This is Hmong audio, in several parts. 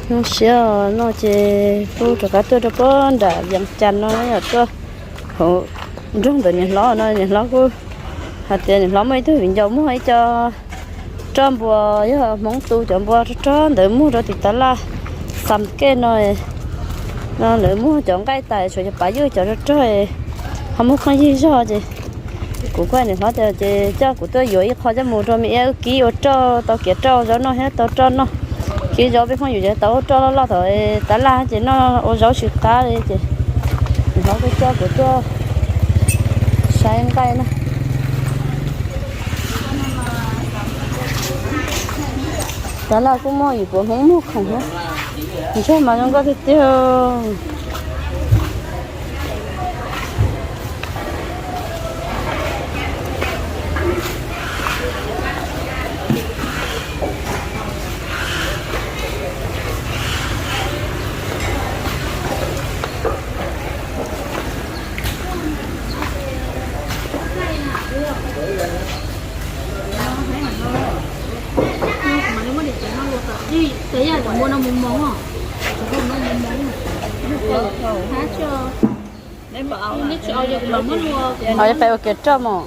Zoo siab no ces kuj rov qab tuaj rau pob nram Vias Cas no yom, tuaj hauv nroog ntawm niam hlob no. Niam hlob kuj hais tias niam hlob muaj ib tug viv ncaus muag ib co roj npua, yog Hmoob tu cov npua rog rog ntawd muag rau tim tav laj Xam Kej no, no lawv muag cov nqaij tas tshuav cov pav ywj cov rog rog, ho muag phooj ywg zog ces kuv kuj hais niam hlob tias ces coj kuv tuaj yuav ib qho coj mus rau me iab wb kib ua roj, tau kiav roj zaub noj thiab tau roj noj. Kib zaub peb phooj ywg ces tau ua roj loj loj thaum tav laj ces noj ua zaub tsis qab li ces niam hlob kuj coj kuv tuaj saib nqaij na. Tav laj kuj muaj ib puas Hmoob muag khoom thiab, ntsej mas zoo nkauj tiag tiag. Ho peb ua kiav roj mos.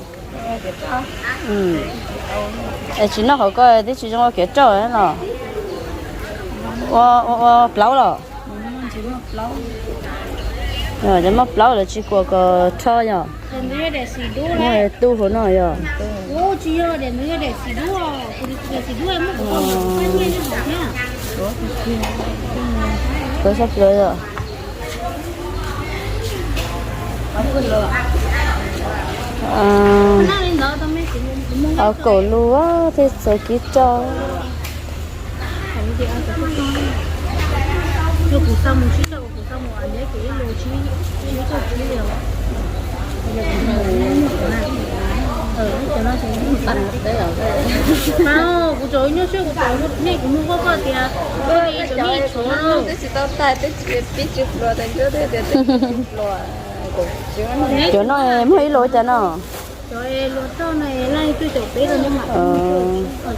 Es tsis noj qhov ko twb tsis zoo ua kiav roj los? Ua, ua plaub los? Cov muaj plaub lawv tsis kuam kom rho yom? Muaj tu hauv no yom? Tau sab plaws yom? Kaum lus thiaj txaus kib roj. Kuv tau nyuaj siab kuv tau nej kuv mus koj koj tias, tsis tau tag, twb tsis pib tsis hluas, tag ncuab tias twb tsis hluas. Cov no muaj ib lus cas no? Cov luag roj no laj twb caum peb rau no mas.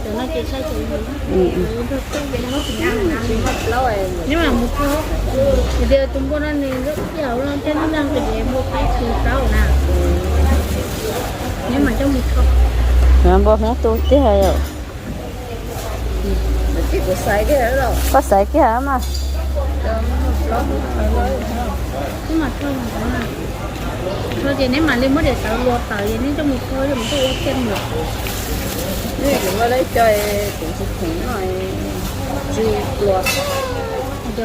Cov no ces sai cov no. Neb mas mus kho, tias tus npua no nws lub yam no thiab nws nqis ces npua peb tsis tau na. Neb mas coj mus kho. Npua Hmoob tu tiag yom. Koj xaiv kiag mas. Ces neb mam li muab daim tawv luas tawm es neb coj mus kho, coj mus ua tiaj mus. Neb kuv muaj lawv cov kuv tsis khoom no, tsis pluas.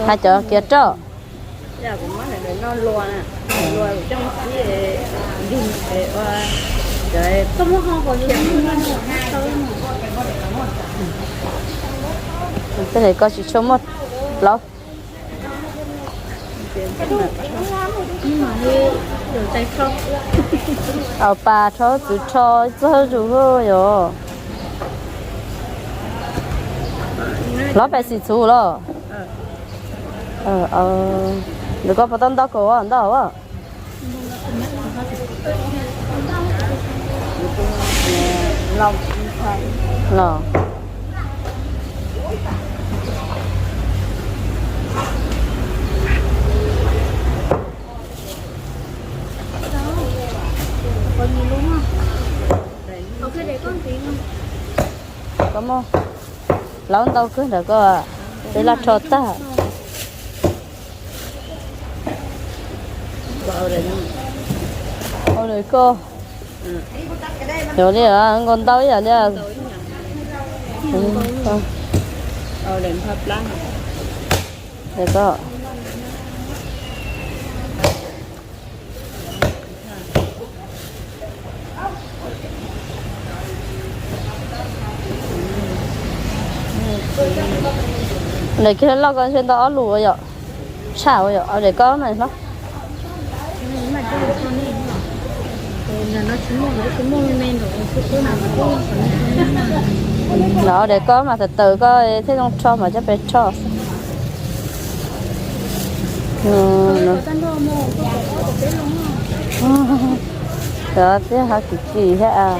Hais cov kiav roj. Yog kuv muab hais ntawm no luas na, luas kuv coj mus kib dig ua cov. Tej ko tsis tshua muaj plaub. Au pas rho txwv rho txog zus yom. Hlob pes xim txhuv los? Ntawm koj puas tau ntau kaum ntau a? Los. Koj muaj plaub ntau kawg ntawm koj, peb laj rho tag. Ua li koj, yog li nkaus ntau ib yam li. Ntawm kiag loj ko ntshe ntau ob lus ua yom, tshaj ua yom, ua daim koj mas hlob. Los ua daim koj mas tawm tawm koj thiaj zoo rho mas coj pes rho. Cov twb ho kim kim thiab.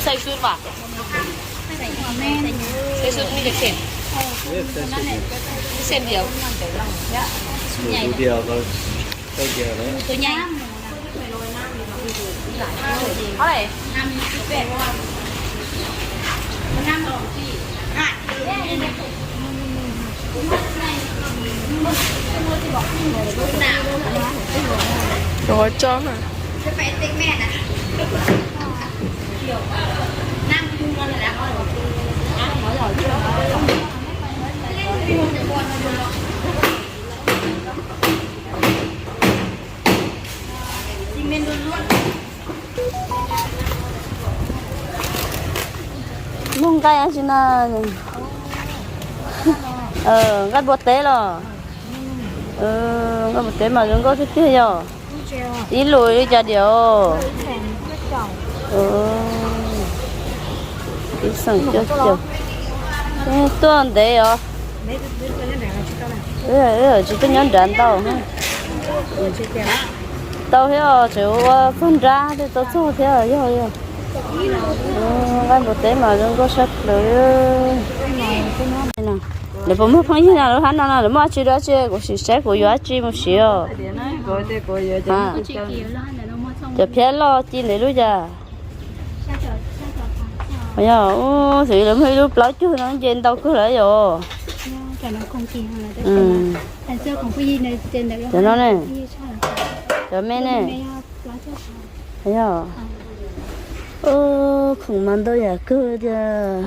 Xaiv xub vas, xaiv xub me ntsis xees, xees diam, tus nyam. Ua tso na. Muaj nqaij dab tsi na? Nqaij npua teb los? Nqaij npua teb mas zoo nkauj tiag tiag yog. Ib lus li cas diam? Ib xeem cuaj caum. Tuaj ntev os. Tsis tuaj nyob nrad ntau. Tau thiab os, tseem ua txog nrab tej tau txog thiab yog yog. Nqaij npua teb mas zoo nkauj sab plaws. Lawv puas muaj phooj ywg no lub hab no na, lawv muaj dab tsi dab tsi kuv sim saib kuv yuav dab tsi mus siv os. Cov phiab loj ci ntev lub cas. Yog, xws li lawv muaj ib lub plaub cug no nce ntau kawg lawm yom. Cov no ne, cov me ne. Yog, khoom mas ntau yam kawg tiag.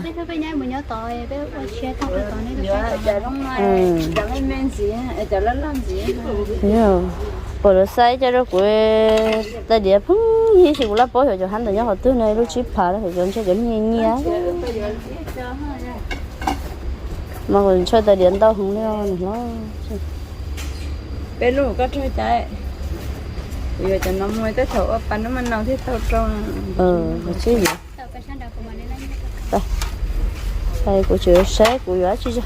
Yog, pom lawv xa ib co rau kuv tais diav pheej yig, kuv laj paub xyov cov hab ntawd nyob qhov twg no, lub tsib phav lawm, cov ntshe cov nyias nyias. Mas kuv ntshaw tais diav ntau heev li os. Peb lub koj raug cas? Kuv yuav cov no mus tej thaum ua pa nub ma nau thiaj tau rau. Kuv tsis saib kuv yuav dab tsi.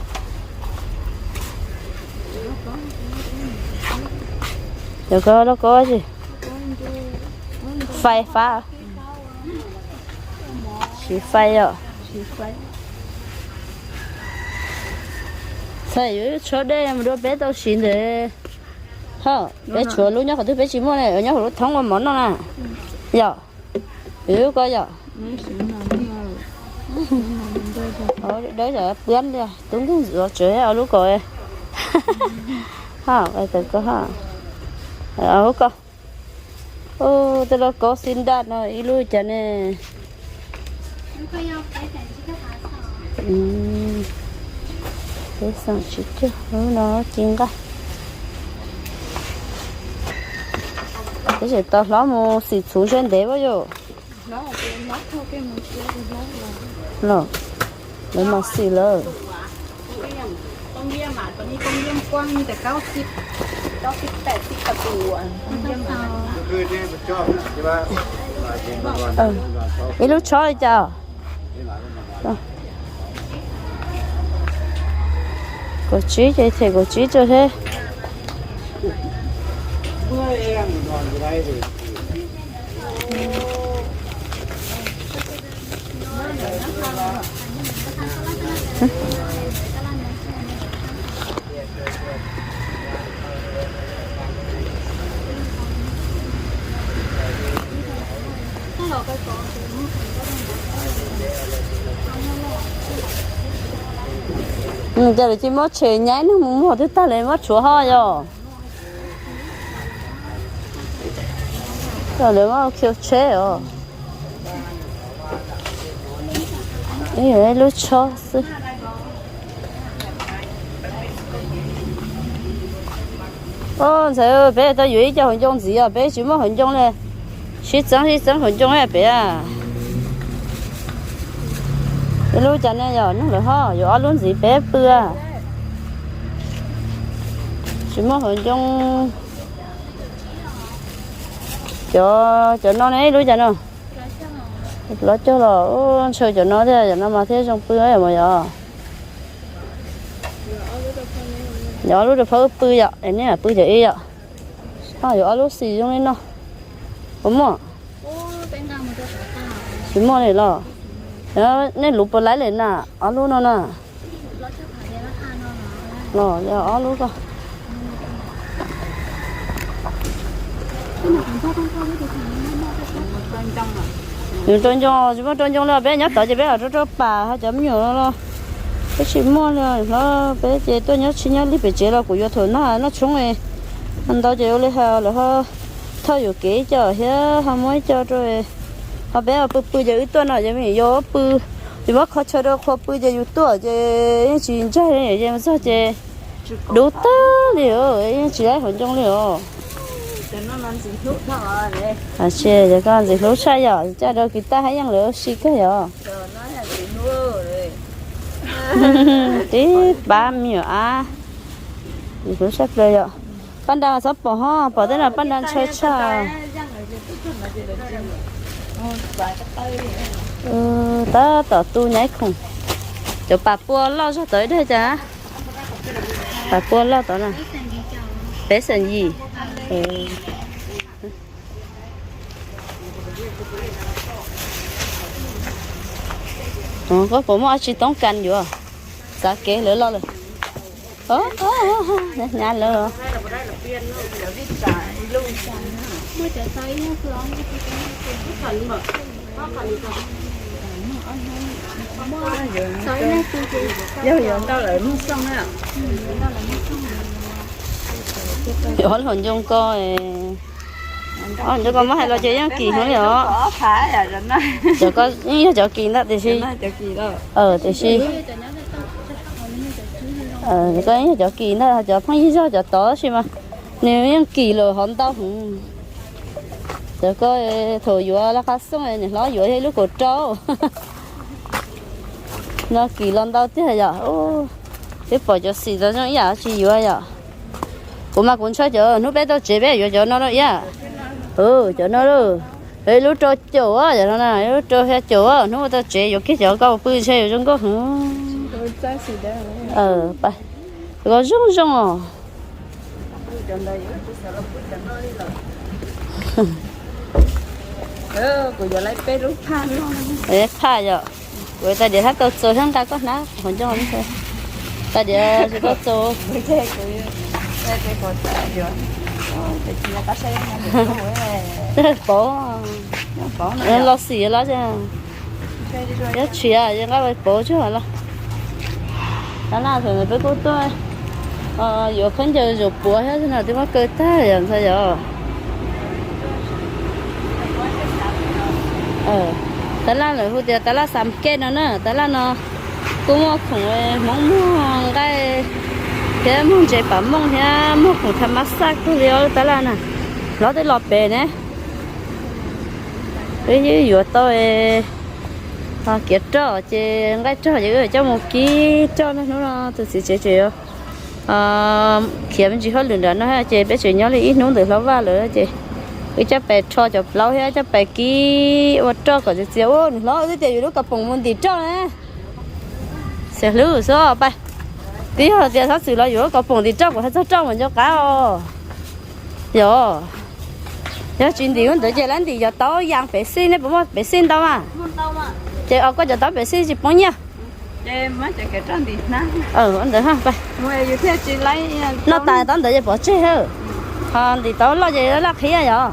Yog koj lauj kaub tsi? Fais fab. Siv fais yom. Txhais yuav tshuav dej mus dua peb tau siv ntawd. Ho, peb tshuav lub nyob qhov twg peb tsis muaj ne, nyob hauv lub thoob ua mov noj na. Yom, lub ko yom. Dawb yom, pab li tub nkeeg ntxuav tsev lub ko. Ho, ko, tej lauj kaub xib nraj no ib lub cas ne. Peb xeem tsib caug, lub no ci nqaj. Peb tseem tau hlob mus xim txhuv ntshe ntev ua yom. Los, lawv mas xim lawm. Ib lub tshob li cas? Kaum tsib ces them kaum tsib rau thiab. Ces lawv cia muab tshem nyaib neeg mus muag twb tag lawm muab tshuav ho yom. Lawv muab khiav tsheb os. Lub tshob xwb. Ntxhais, peb tau yuav ib co hauv ncoo ntxiv os, peb tsis muaj hauv ncoo li. Sib txeeb sib txeeb hauv ncoo pem. Ib lub cas ne yom, neeg lawv ho yuav ob lub ntxiv peb pw. Tsis muaj hauv ncoo. Cov, cov no ne, ib lub cas no. Plaub caug los ntshaw cov no thiab, cov no mas thiaj zoo pw yom mas yom. Yog ob lub rau phab wb pw yom, es neb pw cov ib yom. Ho yuav ob lub xis zoo li no. Puas muaj? Tsis muaj li los? Nej luv puas laib li na, ob lub no na. Los yog ob lub ko. Nws rau ncoo, tsis muaj rau ncoo li, peb nyob tod ces peb los rau rau pam ho cov me nyuam no los peb tsis muaj li hlob, peb ces tuaj nyob tsis nyob li pem tsev los kuv yuav thaum noj noj tshoob, ntau ces ua li hais lawv ho thauj yuam kev ib co thiab ho muab ib co rau. Ho peb pw pw ces wb tuaj no ces me nyuam yaus pw, yus muab qhov chaw rau qhua pw ces yus tuaj ces yeej tsis ntsaig li, ces mus txog ces dub tag li, yeej tsis laib hauv ncoo li os. Cov koj ntxim hlub tshaj yom, caj rau kwv tij haj yeej lawv ua si kawg yom. Tib pab me nyuam ab, ntxim hlub tshaj plaws yom. Paj nra txhob pom ho, pom tej no paj nra ntshaw tshaj. Tab tom tu nyaib khoom. Cov pas pua loj zog tod ib daim cas? Pas pua loj tod na. Peb xeem yim. Koj puas muaj dab tsi toob kas yuav? Txav kev lawv los lawm. Hnyav lawv. Yog yuav ntau lawm muag xoo na. Yuav ob lub hauv ncoo ko, ob lub hauv ncoo ko muab hais los ces yeej kim heev li os. Cov ko yeej yog cov kim ntag tiam sis, tiam sis ko yeej yog cov kim ntag, cov pheej yig zog cov tod tab sis mas nws yeej kim lawm hov ntau heev. Cov ko thaum yuav laj qhab xooj niam hlob yuav yog ib lub kaum rau. No kim los ntau tiag yom. Twb pom cov xim los zoo ib yam tsis yuav yom. Kuv mas kuv ntshaw cov hnub peb tau tsev peb yuav cov no lawm iab. Cov no lawm. Ib lub rau caum, cov no na ib lub rau xya caum, hnub tau tsev yuav kiag cov ko pw ntshe yuav zoo nkauj heev. Ko zoo zoo os. Kuv yuav lub phaj yom. Kuv tais diav thab tau txaus thiab nqa koj hnab hauv ncoo. Tais diav tsis tau txaus. Pauv, los xim los, yog tshiav ces nqa pauv tsuag los. Tab laj thaum peb kuj tuaj yuav khaub ncaws zaum puav thiab no twb muab kaw tag yom ntxhais yom. Tab laj lawv hu tias tab laj Xam Kej no na, tab laj no kuj muaj khoom Hmoob muag nqaij thiab muag ntses pam mooj thiab muag khoom tha mab xaj kawg li os tab laj na. Hlob twb los pem ne. Wb yuav tau kiav roj ces nqaij rog ces wb coj mus kib roj na. Hnub no tus txiv tsev tseem yuav khiav me ntsis hauj lwm nram no ces peb tseem nyob li ib hnub ntawm hlob Vaj lawm ces wb coj pais rho cov plaub thiab coj pais kib ua roj kom txias txias. Ua nws hlob twb tias yuav lub kaus poom mus ntim roj na. Xyov hlub xwb pais. Twb yog tias txhob txwm los yuav lub kaus poom ntim roj kuv hais txog roj mus nco qab os. Yog, yog tsis ntim lub ntawd ces lawv ntim cov taub yas pem xij, nej puas muaj pem xij ntau mas? Ces os koj cov taub pem xij tsis poob nyiaj. Ntawd, noj tas taub ntawd ces pov tseg hawb. Ho ntim taub loj ces laj qhiab yom.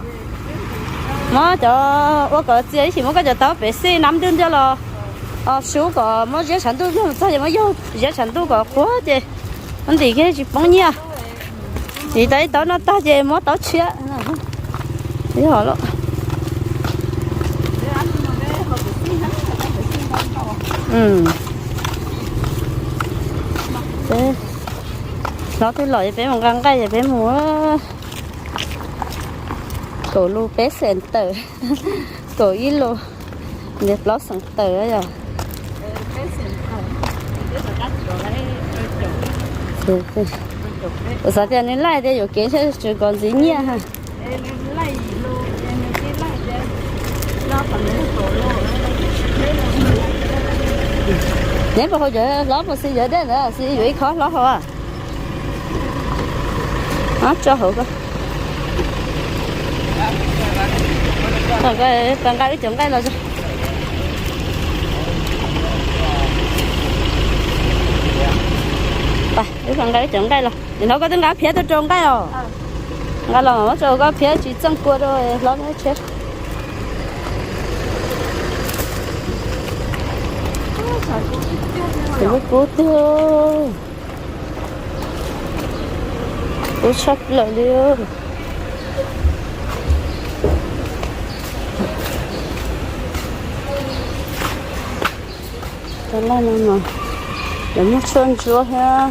Muab cov ua kom txias ib chim muab koj cov taub pem xij nab ntuj ntiag los sub kom muab ziab tshav ntuj mus txog ces muab yaug ziab tshav ntuj kom qhuav ces muab ntim kiag tsis poob nyiaj. Ntim tau ib taub noj tag ces muab taub tshiab. Hnub twg los peb mus nqa nqaij, peb mus kaum lus peb xees tawm, kaum ib lus ntiav plaub xees tawm yom. Kuv xav tias nws laij tias yuam kev thiaj tsis kom ntxiv nyiaj ha. Neb puas haus cov hlob, puas xis cov dej ntawd, xis yuav ib khob hlob haus. Tso hauv ko. Nqa wb cov nqaij los. Wb nqa wb cov nqaij los. Nim no koj twb nqa phiab tuaj rau nqaij os. Nqa los mas muab rau koj phiab tsis txeej kua rau hlob neb tshiab. Lub kub tiag. Kub tshaj plaws li. Tab laj no mas lawv muag tshuaj ntsuab thiab.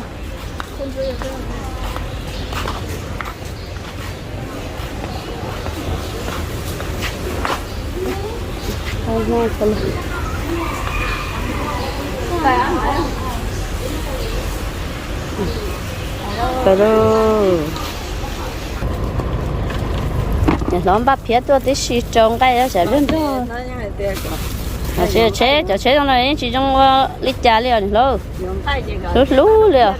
Niam hlob npaj phiab tuaj tib si rau nqaij sawv daws nrog. Tsheb, cov tsheb zoo no yeej tsis zoo ua li cas li os niam hlob. Hlub hlub li os.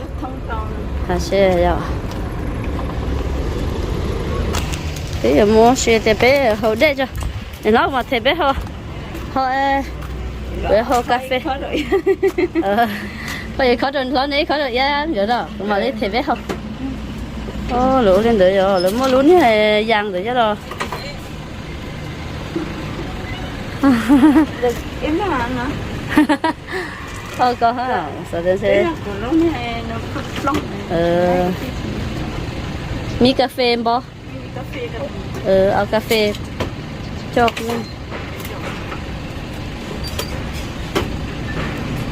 Peb yuav mus si tias peb haus dej tso. Niam hlob mas them peb haus, haus, haus kas fes. Koj yuav khob rau hlob, neb khob rau iab nkawd no, kuv mam li them peb haus. Lawv ua li ntawd yog lawv muaj lub niag yas ntawd coj los. Ua ko, xav tias ntshe mi kas fes npo, au kas fes coj.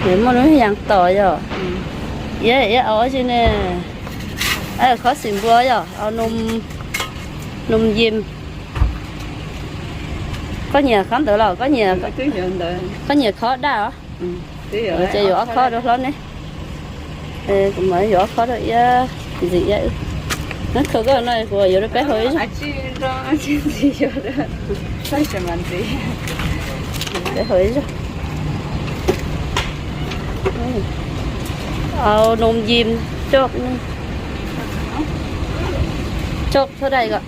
Nws muaj lub yas tom yog iab, iab au dab tsi ne, khob xim npua yog au num yim. Koj nyiam khob ntawd los koj nyiam, koj nyiam khob daj os? Ces yuav ob khob rau hlob neb. Kuv mam yuav ob khob rau iab ntxim iab wb. Nab khaws koj no kuv yuav rau peb haus ib zaug. Peb haus ib zaug. Au num yim coj, coj thob dai kom.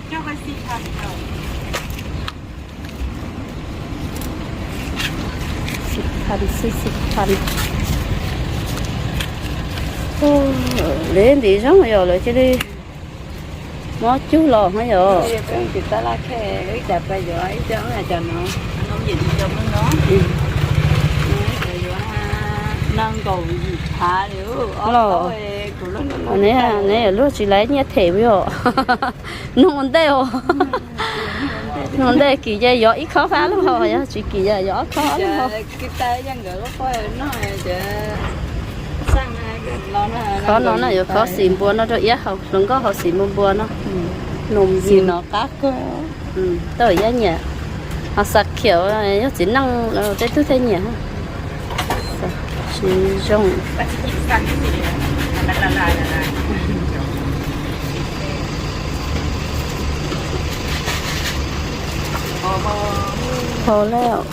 Xi phan, xi phan. Lawv ntim zoo yog lawv cia li mob cug los na yog. Los, neb luag tsis laiv nyiaj them yom. Nug ua ntej os. Nug ua ntej kim ces yog ib khob fab lub haus, yog tsis kim yog ob khob lub haus. Khob no na yuav khob xim npua no rau iab haus, hluas nkauj haus xim npua npua no. Num yim. Tau iab nyiam. Ho xa khiam yog txiv neej tej tug thiaj nyiam. Tsis zoo. Haus lawm.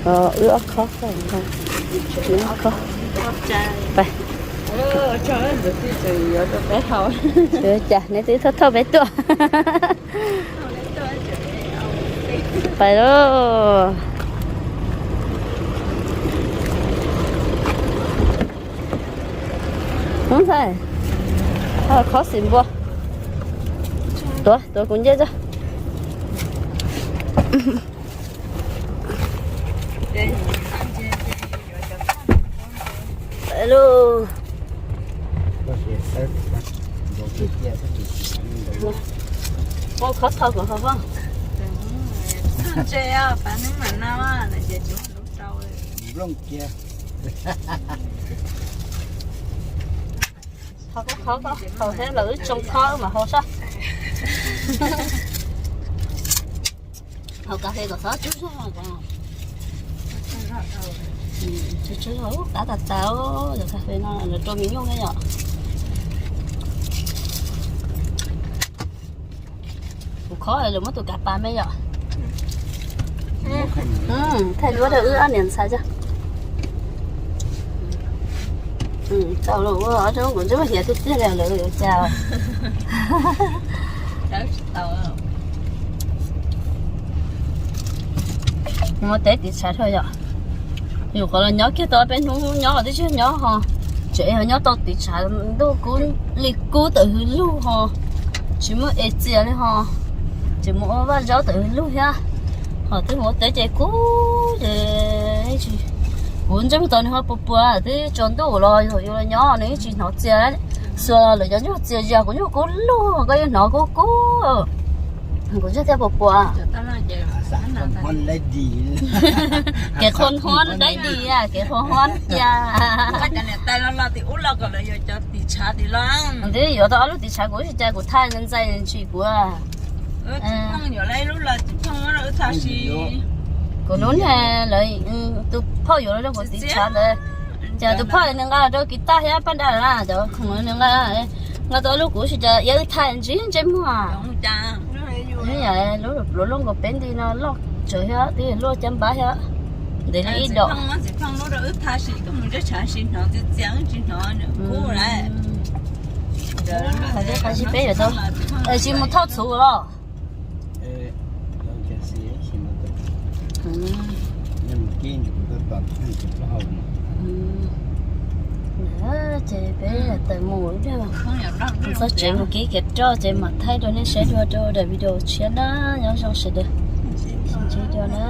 Wb ob khob, wb ob khob. Pais. Cas neb twb thauj thauj peb tuaj. Pais lauj. Ub ntxhais, khob xim npua. Tuav, tuav kuv ncej tso. Pais lauj. Ua khob tho kom haus. Txhob ntse, pab neb mam noj na ces tsis muaj lub rau. Nplooj kiag. Qhov koj qhov koj haus thiab lawv wb tsoo khob wb mam haus soj. Haus kas fes kom txhob tsw zog. Tsw tsw zog ub qab tas tas, yog kas fes no lawv rau me nyuj thiab yom. Kuv khob lawv muab tus kav pas me yom. Thaij duab rau wb ob niam ntxhais tso. Tau los ua ob rau kuv ntsej muag hiav tiag tiag li lawv yuav cas. Mus teb tiv tshav dhau yom. Yus qhov los nyob kiag tau peb hnub nyob tib tsis nyob ho, tseem ho nyob tau tiv tshav ntuj kub li kub tawm hws lug ho, tsis muaj es txias li ho, tseem mus ua vaj zaub tawm hws lug thiab. Ho twb mus ua teb ces kub ces kuv ntsej muag tau nws ho puas puas twb tsaus ntuj los yus los nyob nws yeej tsis hnov txias li. Xuas lawv cov nyuj txias zias kuv nyuj kub lug koj yeej hnov kub kub. Kuv ntsej thiaj puas puas. Kev qhuas huab dab dis, kev qhuas huab cia. Twb yuav tau ob lub tiv tshav kuv tsis cas kuv thaij ntxais ntshis kuv. Kuv hnub niag lawv tus phauj yuav los rau kuv tiv tshav ntawd, ces tus phauj nws nqa los rau kiv taj thiab paj nra na, cov khoom nws nqa, nqa tau ob lub kuv tsis cas iab wb thaij ntsib ntsej muag. Lub pluav loj nkaus peb nti no loj tsawv thiab twb luaj caj npab thiab, ntev li ib dom. Qhov tsis peb yuav tau tsis mus thauj txhuv los. Ces peb tawm mus, txog tsev mus kib kiag roj ces mam thaij rau nej saib dua rau daim video tshiab na. Nyob zoo sawv daws, sib ntsib dua na.